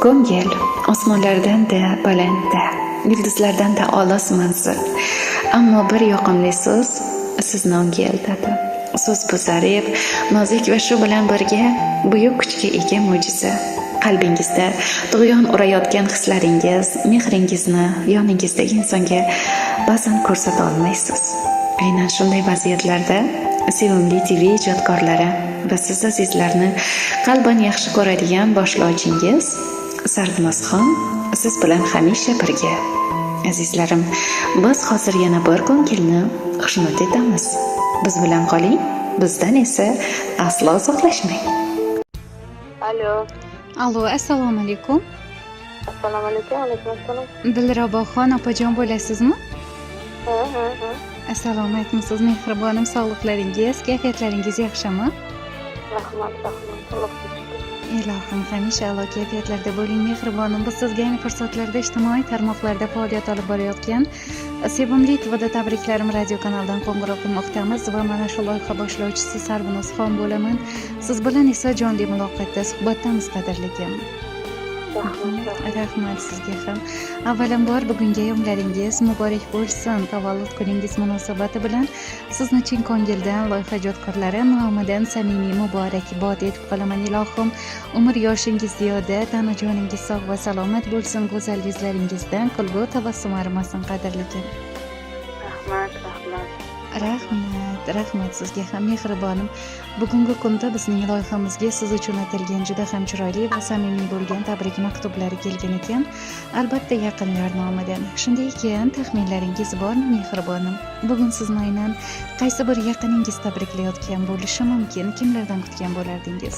Ko'ngil osmonlardan-da balandda, yulduzlardan-da olis manzil. Ammo bir yoqimli so'z sizni unga eltadi. So'z bu zarif, nozik va shu bilan birga buyuk kuchga ega mo'jiza. Qalbingizda tug'yon urayotgan hislaringiz, mehringizni yoningizdagi insonga ba'zan ko'rsata olmaysiz. Aynan shunday vaziyatlarda Sevimli TV ijodkorlari va siz azizlarni qalban yaxshi ko'radigan boshlovchingiz Sarvnozxon siz bilan hamisha birga. Azizlarim, biz hozir yana bir ko'ngilni xushnud etamiz. Biz bilan qoling, bizdan esa aslo uzoqlashmang. Alo. Allo, assalomu alaykum. Assalomu alaykum, alaykum assalom. Dilraboxon opajon bo'lasizmi? Ha. Salomatmisiz, mehribonim, sog'liqlaringiz, kayfiyatlaringiz yaxshimi? Rahmat, rahmat. Allohga shukr. Ilohim, hamisha a'lo kayfiyatlarda bo'ling, mehribonim. Biz sizga ayni fursatlarda ijtimoiy tarmoqlarda faoliyat olib borayotgan Sevimli TVda tabriklarim radio kanalidan qo'ng'iroq qilmoqdamiz va mana shu loyiha boshlovchisi Sarvinozxon bo'laman. Siz bilan esa jonli muloqotda, suhbatdamiz, qadrligim. Rahmat, rahmat. Rahmat sizga ham. Avvalambor, bugungi ayyomlaringiz muborak bo'lsin. Tavallud kuningiz munosabati bilan sizni chin ko'ngildan loyiha ijodkorlari nomidan samimiy muborakbod etib qolaman. Ilohim, umr yoshingiz ziyoda, tanu joningiz sog' va salomat bo'lsin, go'zal yuzlaringizdan kulgu tabassum arimasin, qadrligim. Rahmat, rahmat. Rahmat, rahmat sizga ham, mehribonim. Bugungi kunda bizning loyihamizga siz uchun atalgan juda ham chiroyli va samimiy bo'lgan tabrik maktublari kelgan ekan. Albatta, yaqinlar nomidan. Shunday ekan, taxminlaringiz bormi, mehribonim? Bugun sizni aynan qaysi bir yaqiningiz tabriklayotgan bo'lishi mumkin? Kimlardan kutgan bo'lardingiz?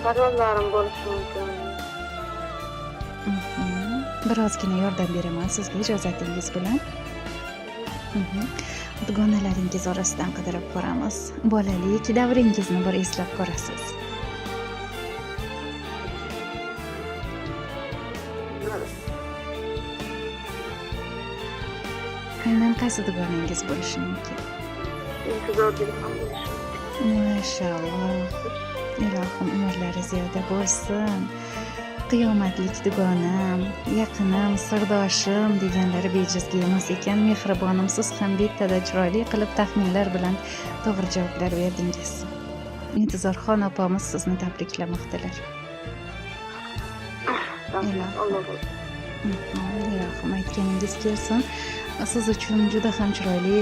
Farzandlarim bo'lishi mumkin. Birozgina yordam beraman sizga ijozatingiz bilan. Dugonalaringiz orasidan qidirib ko'ramiz. Bolalik davringizni bir eslab ko'rasiz. Aynan qaysi dugonangiz bo'lishi mumkin? Intizorlik ham bo'lishi mumkin. Mashalloh. Ilohim, umrlari ziyoda bo'lsin. Qiyomatlik dugonam, yaqinim, sirdoshim deganlari bejizga emas ekan. Mehribonim, siz ham bittada chiroyli qilib taxminlar bilan to'g'ri javoblar berdingiz. Intizorxon opamiz sizni tabriklamoqdalar. Rahmat, Alloh rozi. Ilohim, aytganingiz kelsin. Siz uchun juda ham chiroyli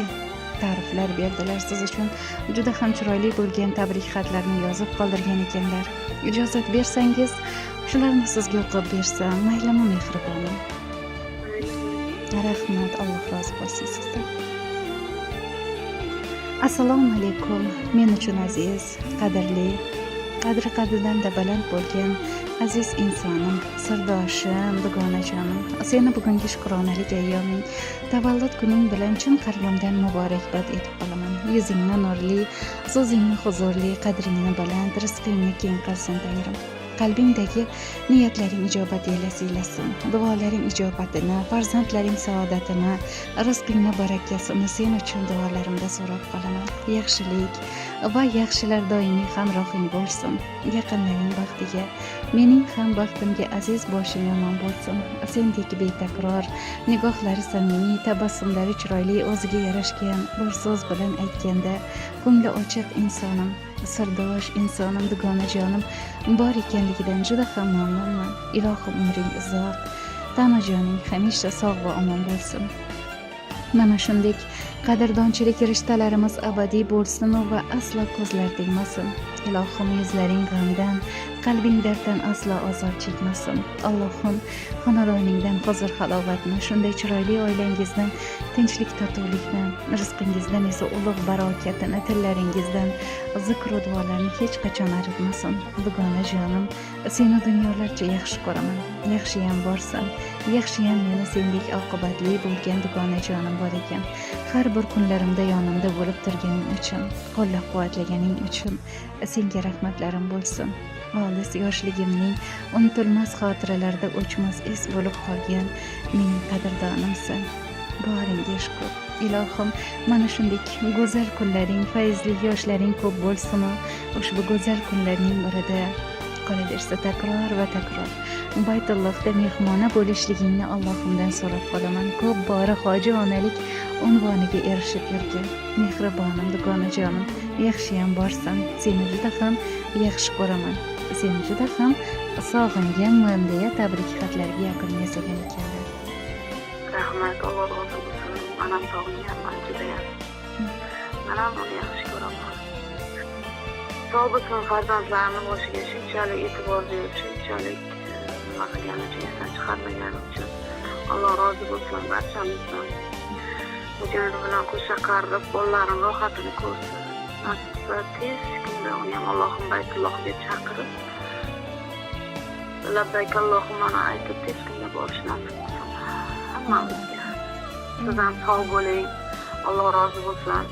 ta'riflar berdilar. Siz uchun juda ham chiroyli bo'lgan tabrik xatlarini yozib qoldirgan ekanlar. Ijozat bersangiz, shularni sizga o'qib bersam, maylimi, mehribonim? Rahmat, Alloh rozi bo'lsin sizdan. Assalomu alaykum. Men uchun aziz, qadrli, qadri qadridan-da baland bo'lgan aziz insonim, sirdoshim, dugonajonim. Seni bugungi shukronalik ayyoming, tavallud kuning bilan chin qalbimdan muborakbod etib qolaman. Yuzingni nurli, so'zingni huzurli, qadringni baland, rizqingni keng qilsin Tangrim. Qalbingdagi niyatlaring ijobat siylasin. Duolaring ijobatini, farzandlaring saodatini, rizqingni barakasini sen uchun duolarimda so'rab qolaman. Yaxshilik va yaxshilar doimiy hamrohing bo'lsin. Yaqinlaring baxtiga, mening ham baxtimga aziz boshing omon bo'lsin. Sendek betakror, nigohlari samimiy, tabassumlari chiroyli, o'ziga yarashgan, bir so'z bilan aytganda, ko'ngli ochiq insonim, sirdosh insonim, dugonajonim bor ekanligidan juda ham mamnunman. Ilohim, umring uzoq, tanu joning hamisha sog' va omon bo'lsin. Mana shunday qadrdonchilik rishtalarimiz abadiy bo'lsin va aslo ko'zlar tegmasin. Ilohim, yuzlaring g'amdan, qalbing darddan aslo ozor chekmasin. Allohim, xonadoningdan huzur halovatni, shunday chiroyli oilangizdan tinchlik totuvlikni, rizqingizdan esa ulug' barokatini, tillaringizdan zikru duolarni hech qachon aritmasin. Dugonajonim, seni dunyolarcha yaxshi ko'raman. Yaxshiyam borsan, yaxshiyam meni sendek oqibatli bo'lgan dugonajonim bor ekan. Har bir kunlarimda yonimda bo'lib turganing uchun, qo'llab-quvvatlaganing uchun senga rahmatlarim bo'lsin. Olis yoshligimning unutilmas xotiralarda o'chmas iz bo'lib qolgan mening qadrdonimsan. Boringga shukur. Ilohim, mana shunday go'zal kunlaring, fayzli yoshlaring ko'p bo'lsin. Ushbu go'zal kunlarning birida Qolaversa, takror va takror Baytullohda mehmona bo'lishligingni Allohimdan so'rab qolaman. Ko'p bora hoji onalik unvoniga erishib yurgin. Mehribonim, dugonajonim, yaxshiyam borsan, seni juda ham yaxshi ko'raman, seni juda ham sog'inganman, deya tabrik xatlariga yakun yasagan ekanlar. Rahmat, Alloh rozi bo'lsin. Man ham sog'inganman judayam. Man ham uni yaxshi ko'raman. Sog' bo'lsin, farzandlarini boshiga shunchalik e'tibor berib, shunchalik nima qilgani uchun, esdan chiqarmagani uchun Alloh rozi bo'lsin barchamizdan. O'gani bilan qo'sha qarib, bolalarim rohatini ko'rsin. Nasib qilsa, tez kunda uni ham Allohim Baytullohga chaqirib, labbayk Allohumma aytib, tez kunda borish nasib qilsin hammamizga. Siz ham sog' bo'ling, Alloh rozi bo'lsin.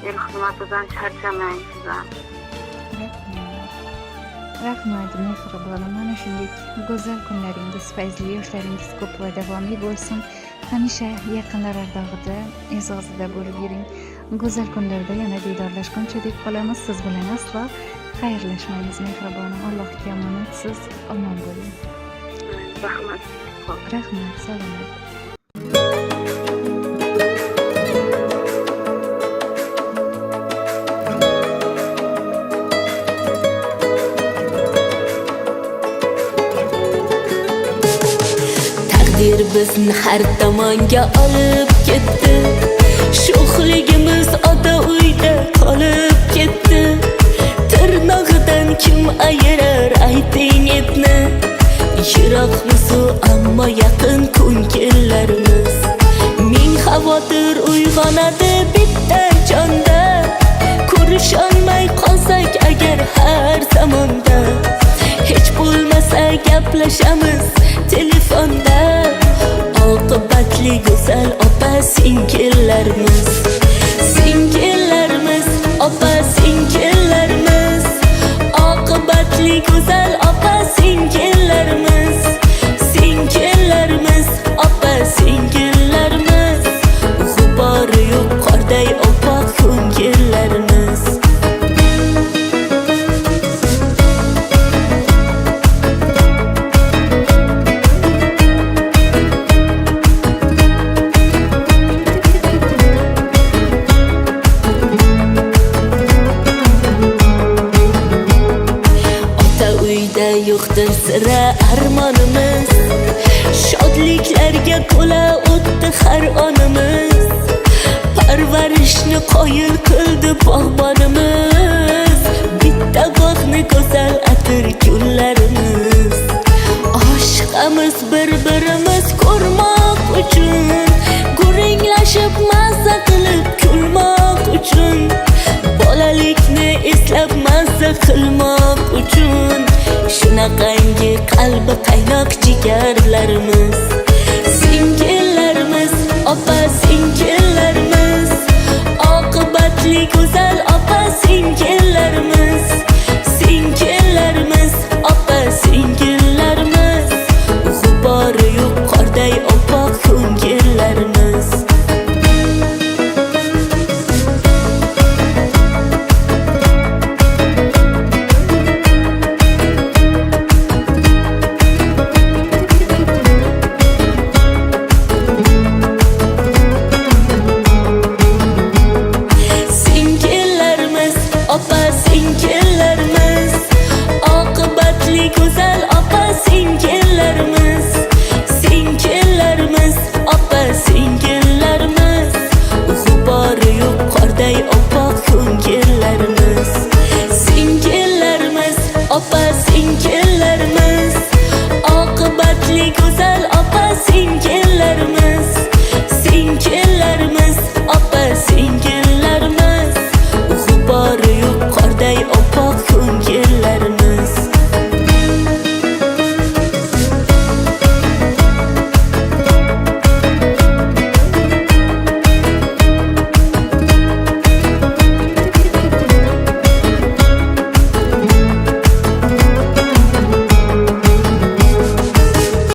El xizmatidan charchamang siz ham. Rahmat, rahmat, mehribonim. Mana shunday go'zal kunlaringiz, fayzli yoshlaringiz ko'p va davomli bo'lsin. Hamisha yaqinlar ardog'ida, e'zozida bo'lib yuring. Go'zal kunlarda yana diydorlashguncha deb qolamiz. Siz bilan aslo xayrlashmaymiz, mehribonim. Allohga omonatsiz, omon bo'ling. Rahmat. Rahmat, salomat. Taqdir bizni har tomonga olib ketdi. Sho'xligimiz ota uyda qolib ketdi. Tirnog'idan kim ayirar, ayting etni? Yiroqmiz-u, ammo yaqin ko'ngillarimiz. Ming xavotir uyg'onadi bitta jonda. Ko'risholmay qolsak agar har zamonda, hech bo'lmasa gaplashamiz telefonda. Oqibatli go'zal opa singillarimiz, singillarimiz, opa singillarimiz. Oqibatli go'zal opa singillarimiz, singillarimiz, opa singillarimiz. G'ubori yo'q qorday oppoq ko'ngillarimiz. Ota uyda yo'qdir sira armonimiz. Shodliklarga to'la o'tdi har onimiz. Parvarishni qoyil qildi bog'bonimiz. Bitta bog'ni go'zal atir gullarimiz. Oshiqamiz bir-birimiz ko'rmoq uchun, Guringlashib mazza qilib kulmoq uchun, bolalikni eslab mazza qilmoq uchun. Shunaqangi qalbi qaynoq jigarlarimiz, singillarimiz, opa singillarimiz. Oqibatli go'zal opa singillarimiz.